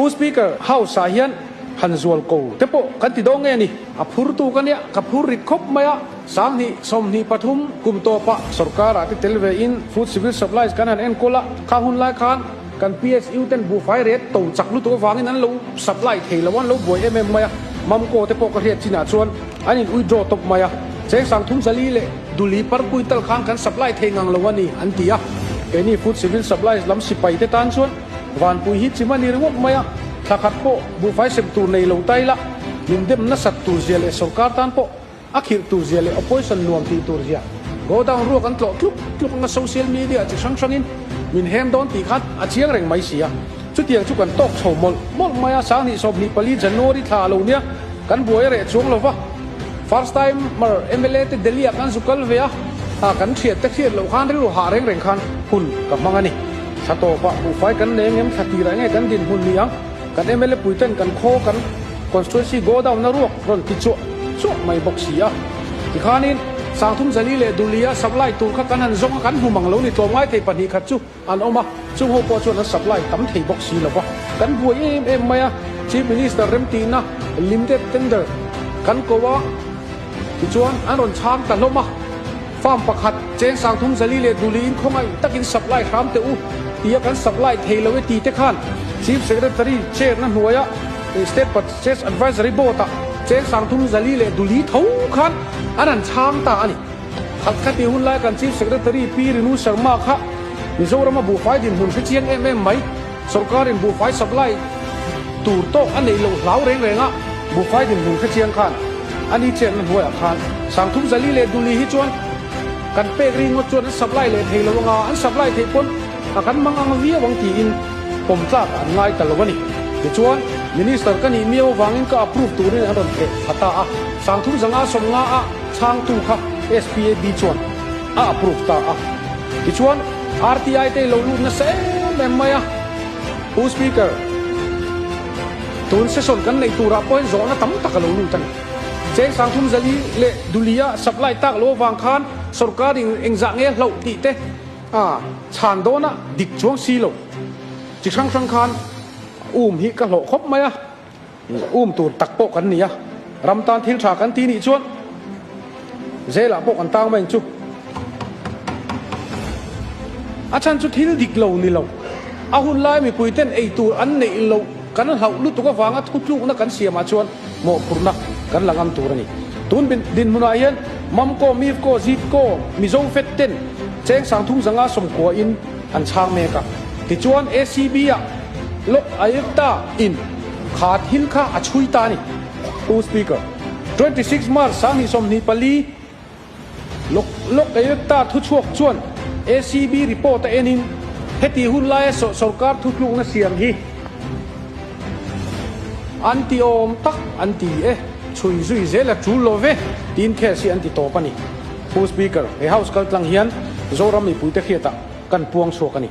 Pu Speaker, House ah hian han zual ko te pawh kan ti dawn nge ni? A phurtu ka nia, ka phur rit khawp mai a. 2023 kum tawpah sorkarah te tel ve in Food Civil Supplies kan han enkawl a, khang hun lai khan kan PSU ten buhfai ret to chak lutuk avangin an lo supply thei lo, an lo buai em em mai a. Mamco te pawh ka hriat chinah chuan an in withdraw tawp mai a, cheng 30 leh duli parpui tal khan kan supply thei ngang lo a ni an ti a. Keini Food Civil Supplies lam sipai te tan chuan Vanpui hi chim a ni ringawt mai a, thla khat pawh buhfai sem tur nei lo ta ila, min dem nasat tur zia leh sorkar tan pawh a khirh tur zia leh opposition nuam tih tur zia godown ruak an tlawh tluk tluk anga social media chi hrang hrangin min hem dawn tih khan a chiang reng mai si a. Chutiang chu kan tawk chho mawlh mawlh mai a, 2024 January thla a lo nia, kan buai a reh chuang lo va. First timer mla te Delhi ah kan zu kal ve a, kan thiat te hriat loh khan rilru hah reng reng khan hun ka hmang a ni. Thla tawpah buhfai kan nei angem thla tirah nge kan dinhmun ni ang? Kan mla puiten kan khaw kan constituency godown na ruak rawn ti chuah chuah mai bawk si a. Tikhanin 30 leh Dulia supply tur kha kan han zawng a, kan hmu mang lo ni tlawmngai thei pahnih khat chu an awm a, chung ho pawh chuan an supply tam thei bawk si lo va. Kan buai em em mai a, Chief Minister remtihna limited tender kan ko a, tichuan an rawn chhang ta hlawm a. Farm pakhat cheng 30 leh duliin khawngaih takin supply hram teh u tia kan supply thei lo e ti te khan Chief Secretary chair na hnuaia State Purchase Advisory Board ah cheng 30 leh duli tho khan an han chhang ta a ni. Khat khati hun lai kan Chief Secretary Pi Rinu Sharma kha Mizorama buhfai dinhmun hre chiang em em mai, sorkarin buhfai supply tur tawk a neih loh hlau reng reng a, buhfai dinhmun hre chiang khan a ni chenna hnuaiah khan 30 leh duli hi chuan kan pek ringawt chuan an supply leh thei lo anga, an supply theih pawn a kan mang ang viau ang tiin pawm tlak an ngai ta lo a ni. Tichuan, Minister ka nih miau avangin ka approve turin an rawn theh thla ta a, 35 nga a chhangtu kha SPAB chuan a approve ta a. Tichuan, RTI te lo lut nasa em em mai a, Pu Speaker, tun session kan neih turah pawhin zawhna tam tak a lo lut a ni. Cheng 30 leh Dulia supply tak lo avang khan sorkar in engzah nge hlauh tih te a chhan dawna dik chuang si lo. Chi hrang hrang khan um hi ka hlawh khawp mai a, um tur tak pawh kan ni a, ram tan thil tha kan ti nih chuan zelah pawh kan tang mai ang chu. A chhan chu thil dik lo ni lo. A hun lai mipui ten ei tur an neih loh kan hlauh lutuk avanga thutlukna kan siamah chuan mawhphurhna kan la ngam tur a ni. Tun dinhmunah hian Mamco, Mivco, Zitco, Mizo Fed ten cheng 35 sawmkua in an chhang mek a. Tichuan ACB ah Lok Ayukta in kha thil kha a chhui ta a ni. Pu Speaker, 26 March 2024, Lawk lawk ei ta thuchhuak chuan ACB report a enin heti hun laia sorkar thutlukna siam hi an ti awm tak an ti e, chhui zui zel a tul lo ve tiin case hi an ti tawp a ni. Pu Speaker, he House kaltlang hian Zoram mipuite hriatah kan puang chhuak a ni.